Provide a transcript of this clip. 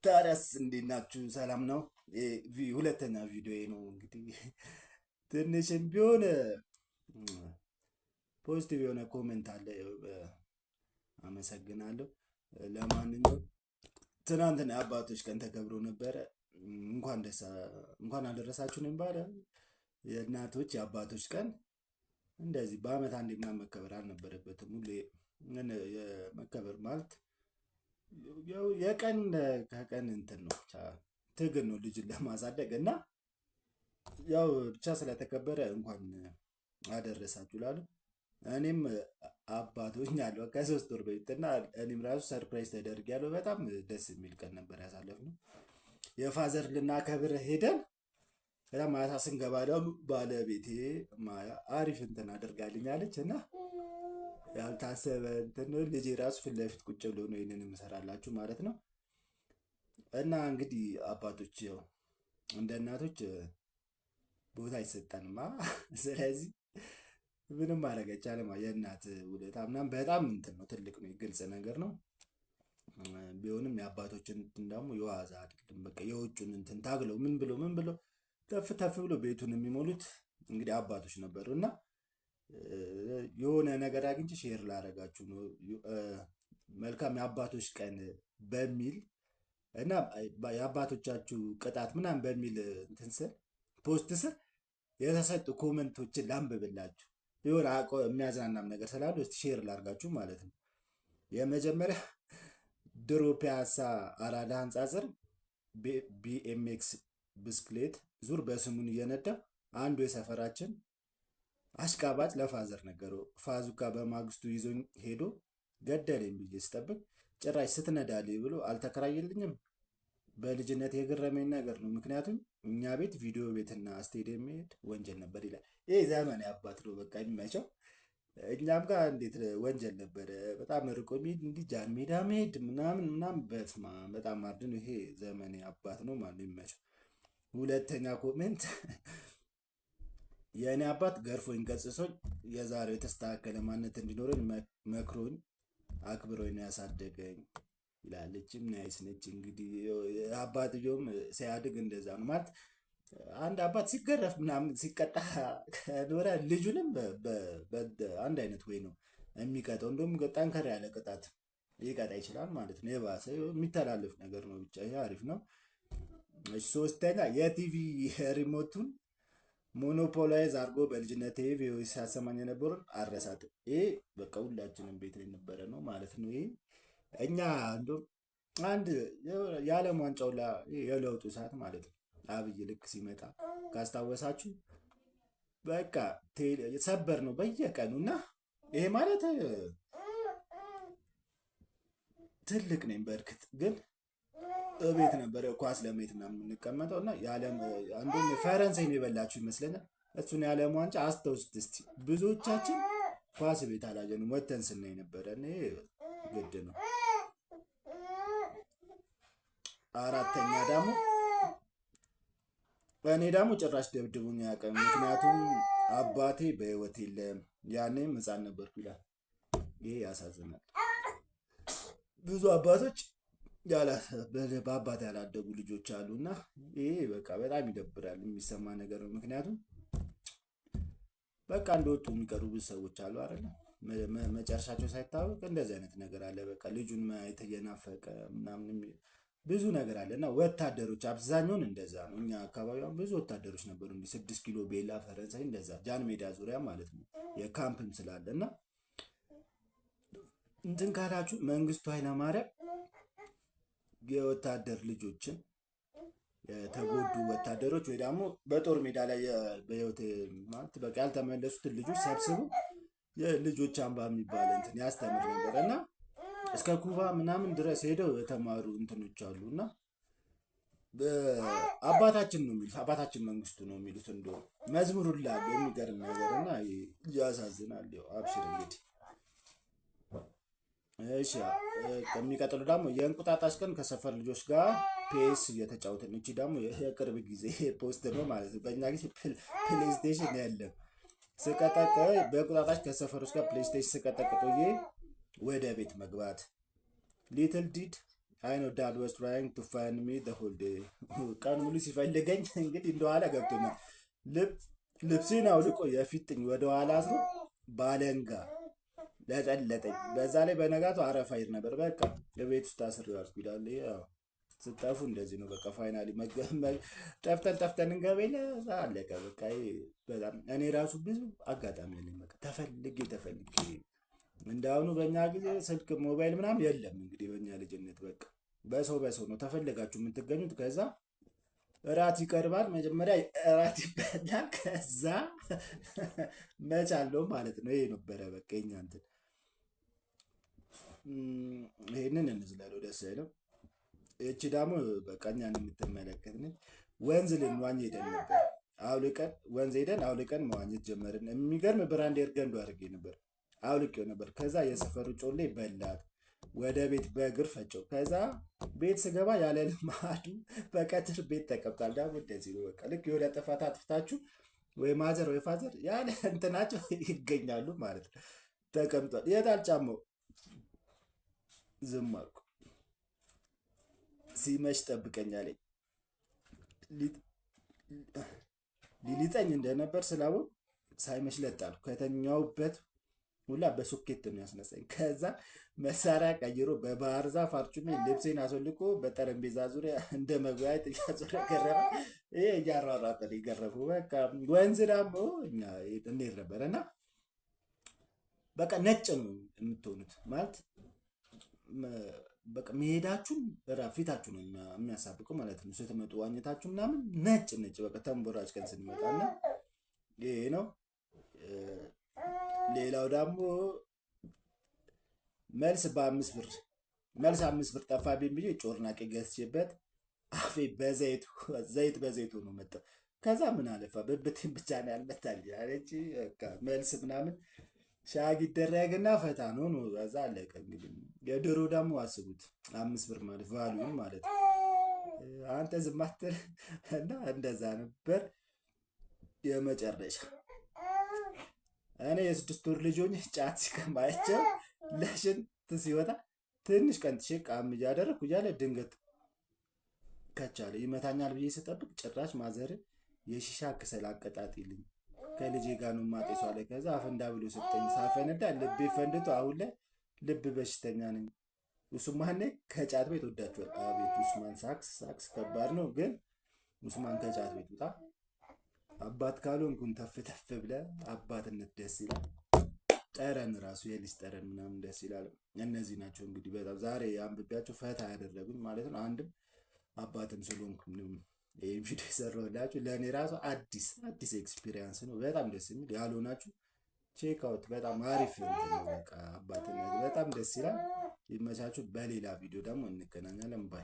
ታዲያስ እንዴት ናችሁ? ሰላም ነው? ሁለተኛ ቪዲዮ ነው እንግዲህ ትንሽም ቢሆን positive የሆነ comment አለ። አመሰግናለሁ። ለማንኛውም ትናንትና የአባቶች ቀን ተከብሮ ነበረ። እንኳን ደስ እንኳን አደረሳችሁ ነው የሚባለው። የእናቶች የአባቶች ቀን እንደዚህ በአመት አንዴ ምናምን መከበር አልነበረበትም። ሁሌ መከበር ማለት የቀን ከቀን እንትን ነው፣ ትግል ነው ልጅን ለማሳደግ። እና ያው ብቻ ስለተከበረ እንኳን አደረሳችሁ እላለሁ። እኔም አባት ሆኛለሁ ከ3 ወር በፊት እና እኔም ራሱ surprise ተደርጊያለሁ። በጣም ደስ የሚል ቀን ነበር ያሳለፍነው። የ father ልናከብር ሄደን ከዛ ማታ ስንገባ ደግሞ ባለቤቴ ማያ አሪፍ እንትን አድርጋልኛለች እና ያልታሰበ እንትን ልጄ ራሱ ፊት ለፊት ቁጭ ብሎ ነው ይህንን የምሰራላችሁ ማለት ነው። እና እንግዲህ አባቶች ያው እንደ እናቶች ቦታ አይሰጠንማ። ስለዚህ ምንም ማድረግ አይቻልም። የእናት ውለታ ምናምን በጣም እንትን ነው፣ ትልቅ ነው፣ ግልጽ ነገር ነው። ቢሆንም የአባቶችን እንትን ደግሞ የዋዛ አይደለም። በቃ የውጩን እንትን ታግለው ምን ብሎ ምን ብሎ ተፍ ተፍ ብሎ ቤቱን የሚሞሉት እንግዲህ አባቶች ነበሩ። እና የሆነ ነገር አግኝቼ share ላደርጋችሁ ነው፣ መልካም የአባቶች ቀን በሚል እና የአባቶቻችሁ ቅጣት ምናምን በሚል እንትን ስር post ስር የተሰጡ comment ኦችን ላንብብላችሁ። የሆነ የሚያዝናናም ነገር ስላሉ እስቲ share ላርጋችሁ ማለት ነው። የመጀመሪያ፣ ድሮ ፒያሳ አራዳ ህንፃ ስር BMX ብስክሌት ዙር በስሙን እየነዳ አንዱ የሰፈራችን አሽቃባጭ ለ father ነገረው። ፋዙካ በማግስቱ ይዞኝ ሄዶ ገደለኝ ብዬ ስጠብቅ ጭራሽ ስትነዳልኝ ብሎ አልተከራየልኝም። በልጅነት የገረመኝ ነገር ነው። ምክንያቱም እኛ ቤት ቪዲዮ ቤትና ስቴዲየም መሄድ ወንጀል ነበር ይላል። ይህ ዘመን አባት ነው፣ በቃ የሚመቸው። እኛም ጋር እንዴት ወንጀል ነበረ። በጣም ርቆ የሚሄድ እንዲህ ጃን ሜዳ መሄድ ምናምን ምናምን፣ በስመ አብ በጣም hard ነው። ይሄ ዘመን አባት ነው ማለት ነው፣ የሚመቸው። ሁለተኛ comment፣ የእኔ አባት ገርፎኝ ገስጾኝ የዛሬው የተስተካከለ ማንነት እንዲኖረኝ መክሮኝ አክብሮኝ ነው ያሳደገኝ ይላለችም። Nice ነች። እንግዲህ አባትየውም ሲያድግ እንደዛ ነው ማለት፣ አንድ አባት ሲገረፍ ምናምን ሲቀጣ ከኖረ ልጁንም አንድ አይነት ወይ ነው የሚቀጣው። እንደውም ጠንከር ያለ ቅጣት ሊቀጣ ይችላል ማለት ነው። የባሰ የሚተላለፍ ነገር ነው። ብቻ ይሄ አሪፍ ነው። ሶስተኛ፣ የ TV remote ኡን monopolize አድርጎ በልጅነት ቪኦኤ ሲያሰማኝ የነበሩን አረሳትም። ይሄ በቃ ሁላችንም ቤት የነበረ ነው ማለት ነው። ይሄ እኛ እንደውም አንድ የዓለም ዋንጫው የለውጡ ሰዓት ማለት ነው። አብይ ልክ ሲመጣ ካስታወሳችሁ በቃ ሰበር ነው በየቀኑ። እና ይሄ ማለት ትልቅ ነኝ በእርግጥ፣ ግን እቤት ነበረ ኳስ ለማየት ምናምን የምንቀመጠው። እና የዓለም አንዱን ፈረንሳይን የበላችሁ ይመስለኛል። እሱን የዓለም ዋንጫ አስታውሱት እስቲ። ብዙዎቻችን ኳስ ቤት አላየንም፣ ወተን ስናይ ነበረ። ግድ ነው። አራተኛ ደግሞ፣ እኔ ደግሞ ጭራሽ ደብድቡኝ አያውቅም፣ ምክንያቱም አባቴ በህይወት የለም፣ ያኔም ህፃን ነበርኩ ይላል። ይሄ ያሳዝናል። ብዙ አባቶች በአባት ያላደጉ ልጆች አሉ እና ይሄ በቃ በጣም ይደብራል፣ የሚሰማ ነገር ነው። ምክንያቱም በቃ እንደወጡ የሚቀሩ ብዙ ሰዎች አሉ አይደለ? መጨረሻቸው ሳይታወቅ እንደዚህ አይነት ነገር አለ። በቃ ልጁን ማየት እየናፈቀ ምናምን ብዙ ነገር አለ። እና ወታደሮች አብዛኛውን እንደዛ ነው። እኛ አካባቢ ብዙ ወታደሮች ነበሩ። እንዲህ 6 ኪሎ፣ ቤላ፣ ፈረንሳይ እንደዛ ጃን ሜዳ ዙሪያ ማለት ነው። የካምፕም ስላለ እና እንትን ካላችሁ መንግስቱ ኃይለማርያም የወታደር ልጆችን፣ የተጎዱ ወታደሮች ወይ ደግሞ በጦር ሜዳ ላይ በህይወት ማለት በቃ ያልተመለሱትን ልጆች ሰብስቦ የልጆች አምባ የሚባል እንትን ያስተምር ነበር። እና እስከ ኩባ ምናምን ድረስ ሄደው የተማሩ እንትኖች አሉ። እና አባታችን ነው የሚሉት፣ አባታችን መንግስቱ ነው የሚሉት። እንደውም መዝሙር ላለ የሚገርም ነገር እና ያሳዝናል። ያው አብሽር እንግዲህ። እሺ፣ የሚቀጥሉ ደግሞ፣ የእንቁጣጣሽ ቀን ከሰፈር ልጆች ጋር PS እየተጫወትን። እቺ ደግሞ የቅርብ ጊዜ post ነው ማለት ነው። በእኛ ጊዜ PlayStation የለም። ስቀጠቅ በእንቁጣጣሽ ከሰፈሮች ጋር PlayStation ስቀጠቅጦዬ ወደ ቤት መግባት። Little did I know dad was trying to find me the whole day። ቀን ሙሉ ሲፈልገኝ እንግዲህ እንደኋላ ገብቶኛል። ልብሴን አውልቆ የፊጥኝ ወደ ኋላ አስሮ ባለንጋ ለጠለጠኝ። በዛ ላይ በነጋቱ አረፋ ይር ነበር። በቃ የቤት ውስጥ አስሬው አልኩ ይላል። ያው ስጠፉ እንደዚህ ነው። በቃ finally ጠፍተን ጠፍተን እንገባ የለ አለቀ። በቃ በጣም እኔ ራሱ ብዙ አጋጣሚ አለኝ። በቃ ተፈልጌ ተፈልጌ፣ እንዳሁኑ በእኛ ጊዜ ስልክ ሞባይል ምናምን የለም። እንግዲህ በእኛ ልጅነት በቃ በሰው በሰው ነው ተፈልጋችሁ የምትገኙት። ከዛ እራት ይቀርባል። መጀመሪያ እራት ይበላል። ከዛ መቻለው ማለት ነው። ይሄ ነበረ በቃ የኛ እንትን። ይሄንን እንዝለለው፣ ደስ አይልም። እቺ ደግሞ በቃ እኛን የምትመለከት ነች። ወንዝ ልንዋኝ ሄደን ነበር። አውልቀን ወንዝ ሄደን አውልቀን መዋኘት ጀመርን። የሚገርም brand ገንዶ አድርጌ ነበር፣ አውልቄው ነበር። ከዛ የሰፈሩ ጮሌ በላት። ወደ ቤት በእግር ፈጨው። ከዛ ቤት ስገባ ያለ ልማዱ በቀትር ቤት ተቀምጧል። ደግሞ እንደዚህ ነው በቃ ልክ የሆነ ጥፋት አጥፍታችሁ ወይ mother ወይ father ያለ እንትናቸው ይገኛሉ ማለት ነው። ተቀምጧል። የታል ጫማው? ዝም አልኩ። ሲመሽ ጠብቀኝ አለኝ። ሊሊጠኝ እንደነበር ስላወቅ ሳይመሽ ለጥ አልኩ። ከተኛውበት ሁላ በሶኬት ነው ያስነሳኝ። ከዛ መሳሪያ ቀይሮ በባህር ዛፍ አርጩሜ ልብሴን አስወልቆ በጠረጴዛ ዙሪያ እንደ መወያየት እያዞረ ገረፈ። ይሄ እያሯሯጠ ነው የገረፈው። በቃ ወንዝ ደግሞ እኛ እንሄድ ነበረ እና በቃ ነጭ ነው የምትሆኑት፣ ማለት በቃ መሄዳችሁን ፊታችሁ ነው የሚያሳብቀው ማለት ነው። ስትመጡ ዋኝታችሁ ምናምን ነጭ ነጭ በቃ ተንቦራጭቀን ስንመጣ እና ይሄ ነው። ሌላው ደግሞ መልስ በ5 ብር፣ መልስ 5 ብር ጠፋብኝ ብዬ ጮርናቄ ገዝቼበት አፌ በዘይቱ ዘይት በዘይቱ ነው መጣው። ከዛ ምን አለፋ ብብቴን ብቻ ነው ያልመታል አለች። በቃ መልስ ምናምን ሻግ ይደረግና ፈታ ነው ነው። ከዛ አለቀ። እንግዲህ የድሮ ደግሞ አስቡት 5 ብር ማለት value ን ማለት ነው። አንተ ዝም አትል እና እንደዛ ነበር። የመጨረሻ እኔ የ6 ወር ልጅ ሆኜ ጫት ሲቀማቸው ለሽንት ሲወጣ ትንሽ ቀንጥሼ ቃም እያደረግኩ እያለ ድንገት ከቻለ ይመታኛል ብዬ ስጠብቅ ጭራሽ mother የሺሻ ክሰል አቀጣጢልኝ ከልጄ ጋር ነው ማጤሷ ላይ ከዛ አፈንዳ ብሎ ሰጠኝ። ሳፈነዳ ልቤ ፈንድቶ አሁን ላይ ልብ በሽተኛ ነኝ። ኡስማን ከጫት ቤት ወዳችኋል። አቤት ኡስማን ሳክስ ሳክስ ከባድ ነው ግን ኡስማን ከጫት ቤት ውጣ። አባት ካልሆንኩን ተፍ ተፍ ብለህ አባትነት ደስ ይላል። ጠረን ራሱ የልጅ ጠረን ምናምን ደስ ይላል። እነዚህ ናቸው እንግዲህ በጣም ዛሬ አንብቤያቸው ፈታ ያደረጉኝ ማለት ነው። አንድም አባትም ስለሆንኩ ይህ ቪዲዮ የሰራሁላችሁ ለእኔ ራሱ አዲስ አዲስ experience ነው። በጣም ደስ የሚል፣ ያልሆናችሁ check out፣ በጣም አሪፍ እንትን ነው። በቃ አባትነት በጣም ደስ ይላል። ይመቻችሁ። በሌላ ቪዲዮ ደግሞ እንገናኛለን። Bye።